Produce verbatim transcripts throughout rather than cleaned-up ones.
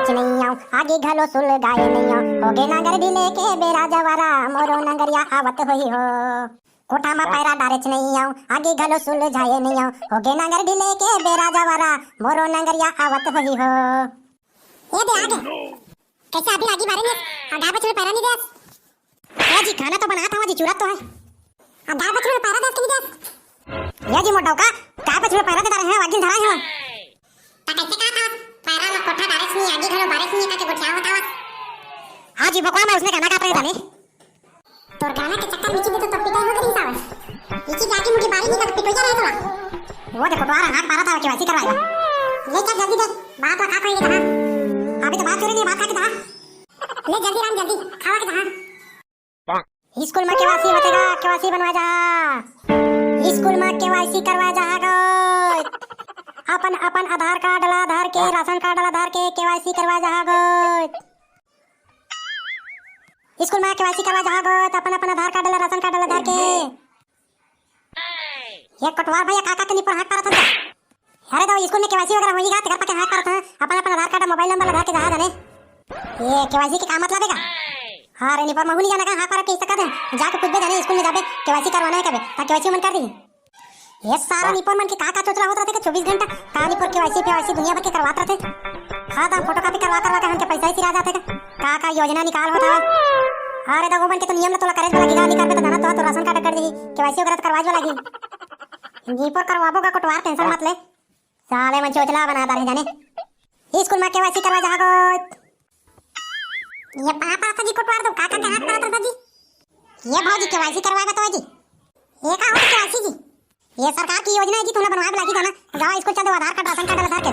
नइ आंव, आगी घलो सुलगाए नइ आंव, होगे नांगर ढिले के बेरा जवारा, मोरो नंगरिया आवत होही हो। कोठा म पैरा डारेच नइ आंव, आगी घलो सुलझाए नइ आंव, होगे नांगर ढिले के बेरा जवारा, मोरो नंगरिया आवत होही हो। ए दे आगे। कैसे अभी आगी बारे में, आ गाय बछरू पैरा नहीं देस। ए जी, खाना तो बनात हवं जी, चुरत तो हंव। आ गाय बछरू पैरा देस कि नहीं देस? ए जी मोर डौका, गाय बछरू पैरा दे डारे हंव, आगी धराए हंव। त कैसे कहा था, पैरा म कोठा डारेच नहीं, आगी घलो बारेच नहीं, काके गोठिया होता हवस। हाँ जी, भगवान मैं उसने गाना गात रहे जाने। तोर गाना के चक्कर में तो तब पिटाई हो गई सावस। इसी जाके मुझे बारी नहीं कर पिटोइया रहे तोला। वो देखो, कोटवार हाथ मारा था, केवाईसी करवाएगा। ले चल जल्दी दे, बात ला खा के कहा। अभी तो बात हो रही नहीं, बात खा के कहा। ले जल्दी राम, जल्दी, खावा के कहा। स्कूल में केवाईसी होते गा, केवाईसी बनवा जा। स्कूल में केवाईसी करवा जा गो। अपन, अपन आधार कार्ड ला धर के, राशन कार्ड ला धर के केवाईसी करवा जा गो। स्कूल में केवाईसी करवा जा गो, त अपन, अपन आधार कार्ड ला, राशन कार्ड ला धर के। ये कोटवार भैया, का का के निपोर हाथ पारत हन? अरे तो स्कूल में केवाईसी वगैरह होही गा, तेकर पाके हाथ पारत हन, अपन, अपन आधार कार्ड, मोबाइल नंबर ला धर के जा जाने। ये केवाईसी के का मतलब हे गा? हाँ रे निपोर, महू नहीं जाना का, हाथ पारत के इस तक जाके पूछबे जाने, स्कूल में जाबे, केवाईसी करवाना हे कबे, त केवाईसी मन कर दी। ये सारा निपोर मन के का का चोचला होत रथे के चौबीस घंटा, का निपोर केवाईसी फेवाईसी दुनिया भर के करवात रथे। हाँ, त फोटोकॉपी करवा करवा के हमके पैसा ही सिरा जाथे का? का का योजना निकाल होत हवय। अरे त वो मन के तो नियम ल तोला करे वाला गिरा नहीं करबे त जाना तो, तो राशन कार्ड कट जाही, केवाईसी वगैरह तो करवाए वाला ही। निपोर करवाबो का कोटवार, टेंशन मत ले। साले मन चोचला बना डारे जाने। स्कूल में केवाईसी करवा जा गो। ये पापा जी कोटवार तो का का के हाथ पारत रथे जी? ये भौजी केवाईसी करवाए बा तो जी। ये का होत केवाईसी जी? ये सरकार की योजना है जी, तुमने बनवाए ला लागी जाना। जाओ स्कूल चल दो, आधार कार्ड, राशन कार्ड ला धर के।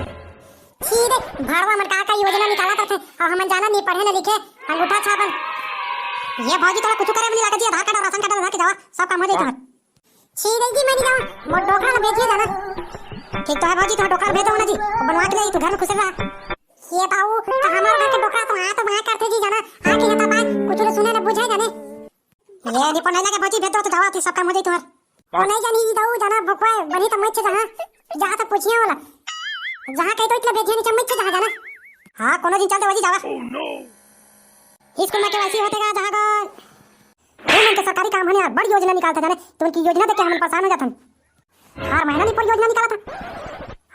छी रे, भड़वा मन का का योजना निकालत रथे, अउ हमन जाना नहीं पढ़े न लिखे, अंगूठा छापन। ये भौजी तोला कुछ करे नहीं लागे जी, आधार कार्ड अउ राशन कार्ड ला धर के जावा, सब काम हो जाई तुम्हार। छी रे जी, मैं नहीं जावा, मोर डोकरा ला भेजिए जाना। ठीक तो है भौजी, तुम्हार डोकरा भेज दो ना जी, बनवा के ले तू घर में खुश रहा। ये बाबू, तो हमारे घर के डोकरा तो आया तो माया करते जी जाना, आके यहाँ पाए, कुछ लो सुने न बुझे जाने। ये निपोर नहीं लगे भौजी, भेज दो तो जावा, सब काम हो जाई तुम्हार। ओ नहीं जानी जी दाऊ, जाना बुकवा बनी तो मत जाना। जहाँ तो पूछिए वाला। जहाँ कहीं तो इतना भेजिए नहीं, मत जाना जाना। हाँ, कोनो दिन चलते वही जावा। स्कूल में केवाईसी होते का जहाँ का। तुमन के सरकारी काम हने यार, बड़ योजना निकालते जाने। तुमन की योजना देख के हमन परेशान हो जाथन। हर महीना निपोर योजना निकालत।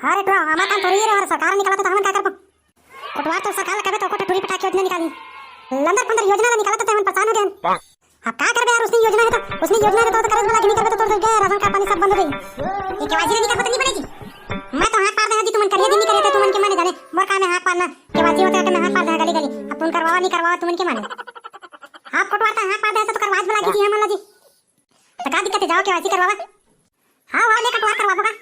हर एक हमार काम थोड़ी है, हर सरकार निकालत तो हमन का करबो? कोटवार तो सरकार ला कबे तो कोठा टूरी पटाखे योजना निकाली। लंदर पंदर योजना ला निकालत ते हमन परेशान हो गए। अब का करबे यार, उसने योजना है तो, उसने योजना है तो, तो करे वाला कि नहीं करबे तो, तो, तो गए, राशन कार्ड पानी सब बंद हो गई। ये केवाईसी नहीं करबे तो नहीं बनेगी। मैं तो हाथ पार दे दी, तुमन करिए दिन नहीं करिए तो तुमन के माने जाने। मोर काम है हाथ पारना, केवाईसी होते के मैं हाथ पार दे गली गली। अब तुमन करवावा नहीं करवावा तुमन के माने। आप कोटवार का हाथ पार दे तो करवाज वाला की जी हमन ला जी। तो का दिक्कत है, जाओ केवाईसी करवावा। हाँ, हाँ, ले कटवा करवा बगा।